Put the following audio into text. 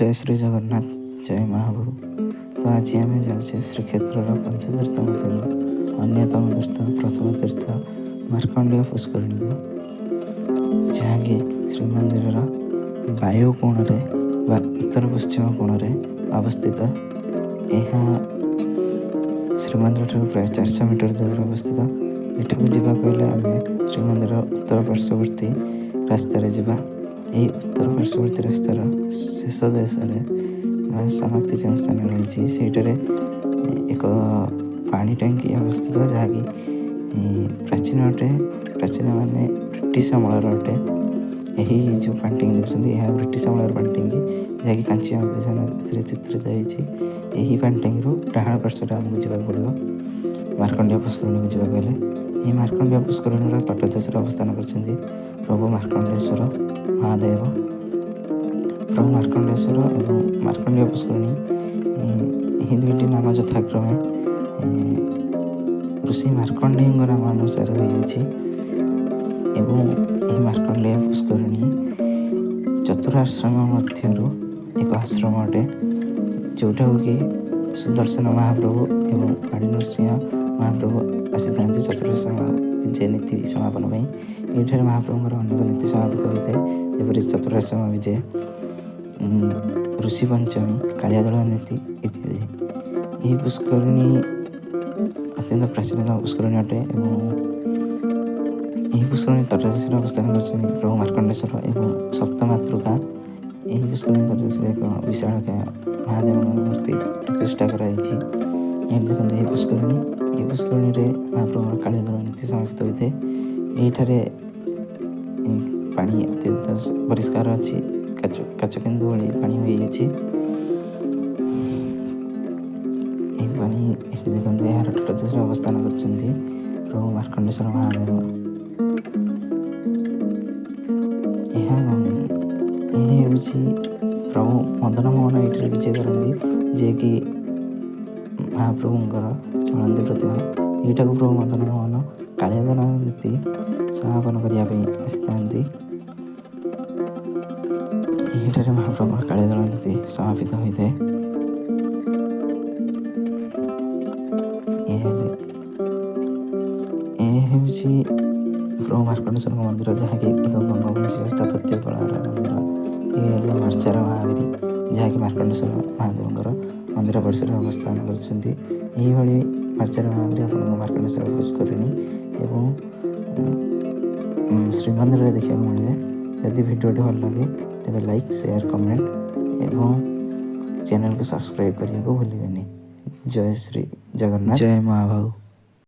ଜୟ ଶ୍ରୀ ଜଗନ୍ନାଥ, ଜୟ ମହାପ୍ରଭୁ। ତ ଆଜି ଆମେ ଯାଉଛେ ଶ୍ରୀକ୍ଷେତ୍ରର ପଞ୍ଚତୀର୍ଥ ମଧ୍ୟରୁ ଅନ୍ୟତମ ତୀର୍ଥ, ପ୍ରଥମ ତୀର୍ଥ ମାର୍କଣ୍ଡେୟ ପୁଷ୍କରିଣୀକୁ, ଯାହାକି ଶ୍ରୀମନ୍ଦିରର ବାୟୁ କୋଣରେ ବା ଉତ୍ତର ପଶ୍ଚିମ କୋଣରେ ଅବସ୍ଥିତ। ଏହା ଶ୍ରୀମନ୍ଦିର ଠାରୁ ପ୍ରାୟ 400 ମିଟର ଦୂରରେ ଅବସ୍ଥିତ। ଏଠାକୁ ଯିବାକୁ ହେଲେ ଆମେ ଶ୍ରୀମନ୍ଦିର ଉତ୍ତର ପାର୍ଶ୍ୱବର୍ତ୍ତୀ ରାସ୍ତାରେ ଯିବା। ଏହି ଉତ୍ତର ପାର୍ଶ୍ୱବର୍ତ୍ତୀ ରାସ୍ତାର ଶେଷ ଦେଶରେ ବା ସମାପ୍ତି ଯେଉଁ ସ୍ଥାନ ରହିଛି, ସେଇଠାରେ ଏକ ପାଣି ଟାଙ୍କି ଅବସ୍ଥିତ, ଯାହାକି ପ୍ରାଚୀନ ଅଟେ। ପ୍ରାଚୀନ ମାନେ ବ୍ରିଟିଶ ଅମଳର ଅଟେ। ଏହି ଯେଉଁ ପାଣି ଟାଙ୍କି ଦେଖୁଛନ୍ତି, ଏହା ବ୍ରିଟିଶ ଅମଳର ପାଣି ଟାଙ୍କି, ଯାହାକି କାଞ୍ଚି ଅଭିଯାନ ଏଥିରେ ଚିତ୍ରିତ ହେଇଛି। ଏହି ପାଣି ଟାଙ୍କିରୁ ଡାହାଣ ପାର୍ଶ୍ୱରେ ଆମକୁ ଯିବାକୁ ପଡ଼ିବ ମାର୍କଣ୍ଡେୟ ପୁଷ୍କରିଣୀକୁ ଯିବାକୁ ହେଲେ। ଏହି ମାର୍କଣ୍ଡେୟ ପୁଷ୍କରିଣୀର ତଟଦେଶରେ ଅବସ୍ଥାନ କରିଛନ୍ତି ପ୍ରଭୁ ମାର୍କଣ୍ଡେଶ୍ୱର ମହାଦେବ। ପ୍ରଭୁ ମାର୍କଣ୍ଡେଶ୍ୱର ଏବଂ ମାର୍କଣ୍ଡେୟ ପୁଷ୍କରିଣୀ, ଏହି ଦୁଇଟି ନାମ ଯଥାକ୍ରମେ ଋଷି ମାର୍କଣ୍ଡେୟଙ୍କ ନାମ ଅନୁସାରେ ହୋଇଅଛି। ଏବଂ ଏହି ମାର୍କଣ୍ଡେୟ ପୁଷ୍କରିଣୀ ଚତୁରାଶ୍ରମ ମଧ୍ୟରୁ ଏକ ଆଶ୍ରମ ଅଟେ, ଯେଉଁଟାକୁ କି ସୁଦର୍ଶନ ମହାପ୍ରଭୁ ଏବଂ ବାଡ଼ି ନୃସିଂହ ମହାପ୍ରଭୁ ଆସିଥାନ୍ତି ଚତୁରାଶ୍ରମ ବିଜେ ନୀତି ସମାପନ ପାଇଁ। ଏଇଠାରେ ମହାପ୍ରଭୁଙ୍କର ଅନେକ ନୀତି ସମାପିତ ହୋଇଥାଏ, ଯେପରି ଚତୁରାଶ୍ରମ ବିଜେ, ଋଷି ପଞ୍ଚମୀ, କାଳିଆ ଦୋଳ ନୀତି ଇତ୍ୟାଦି। ଏହି ପୁଷ୍କରିଣୀ ଅତ୍ୟନ୍ତ ପ୍ରାଚୀନତମ ପୁଷ୍କରିଣୀ ଅଟେ ଏବଂ ଏହି ପୁଷ୍କରିଣୀ ତଟଦେଶରେ ଅବସ୍ଥାନ କରିଛନ୍ତି ପ୍ରଭୁ ମାର୍କଣ୍ଡେଶ୍ୱର ଏବଂ ସପ୍ତମାତୃକା। ଏହି ପୁଷ୍କରିଣୀ ତଟଦେଶରେ ଏକ ବିଶାଳକାୟ ମହାଦେବଙ୍କର ମୂର୍ତ୍ତି ପ୍ରତିଷ୍ଠା କରାଯାଇଛି। ଏଇଠି ଦେଖନ୍ତୁ ଏହି ପୁଷ୍କରିଣୀ। ଏହି ପୁଷ୍କରିଣୀରେ ମହାପ୍ରଭୁଙ୍କର କାଳିଆ ଦୋଳ ନୀତି ସମାପ୍ତ ହୋଇଥାଏ। ଏଇଠାରେ ପାଣି ଅତ୍ୟନ୍ତ ପରିଷ୍କାର ଅଛି, କାଚ କେନ୍ଦୁ ଭଳି ପାଣି ହୋଇଅଛି ଏହି ପାଣି। ଏଠି ଦେଖନ୍ତୁ, ଏହାର ତଟଦେଶରେ ଅବସ୍ଥାନ କରିଛନ୍ତି ପ୍ରଭୁ ମାର୍କଣ୍ଡେଶ୍ୱର ମହାଦେବ। ଏହା ହେଉଛି ପ୍ରଭୁ ମଦନ ମୋହନ ଏଇଠାରେ ବିଜେ କରନ୍ତି, ଯିଏକି ମହାପ୍ରଭୁଙ୍କର ଚଳନ୍ତି ପ୍ରତିମା। ଏଇଟାକୁ ପ୍ରଭୁ ମଦନ ମୋହନ କାଳିଆ ଦୋଳ ନୀତି ସମାପନ କରିବା ପାଇଁ ଆସିଥାନ୍ତି। ଏହିଠାରେ ମହାପ୍ରଭୁଙ୍କର କାଳିଆ ଦୋଳ ନୀତି ସମାପିତ ହୋଇଥାଏ। ଏ ହେଉଛି ପ୍ରଭୁ ମାର୍କଣ୍ଡେଶ୍ୱରଙ୍କ ମନ୍ଦିର, ଯାହାକି ଏକ ଗଙ୍ଗବଂଶୀୟ ସ୍ଥାପତ୍ୟ କଳାର ମନ୍ଦିର। ଇଏ ହେଲେ ମାର୍ଚାର ମହାବୀର, ଯାହାକି ମାର୍କଣ୍ଡେଶ୍ୱର ମହାଦେବଙ୍କର ମନ୍ଦିର ପରିସରରେ ଅବସ୍ଥାନ କରିଛନ୍ତି। ଏହିଭଳି ମାର୍ଚାର ମହାବୀର ଆପଣଙ୍କୁ ମାର୍କଣ୍ଡେଶ୍ୱର ପୁଷ୍କରିଣୀ ଏବଂ ଶ୍ରୀମନ୍ଦିରରେ ଦେଖିବାକୁ ମିଳିବେ। ଯଦି ଭିଡ଼ିଓଟି ଭଲ ଲାଗେ, ତେବେ ଲାଇକ୍, ସେୟାର, କମେଣ୍ଟ ଏବଂ ଚ୍ୟାନେଲକୁ ସବସ୍କ୍ରାଇବ୍ କରିବାକୁ ଭୁଲିବେନି। ଜୟ ଶ୍ରୀ ଜଗନ୍ନାଥ, ଜୟ ମହାବାହୁ।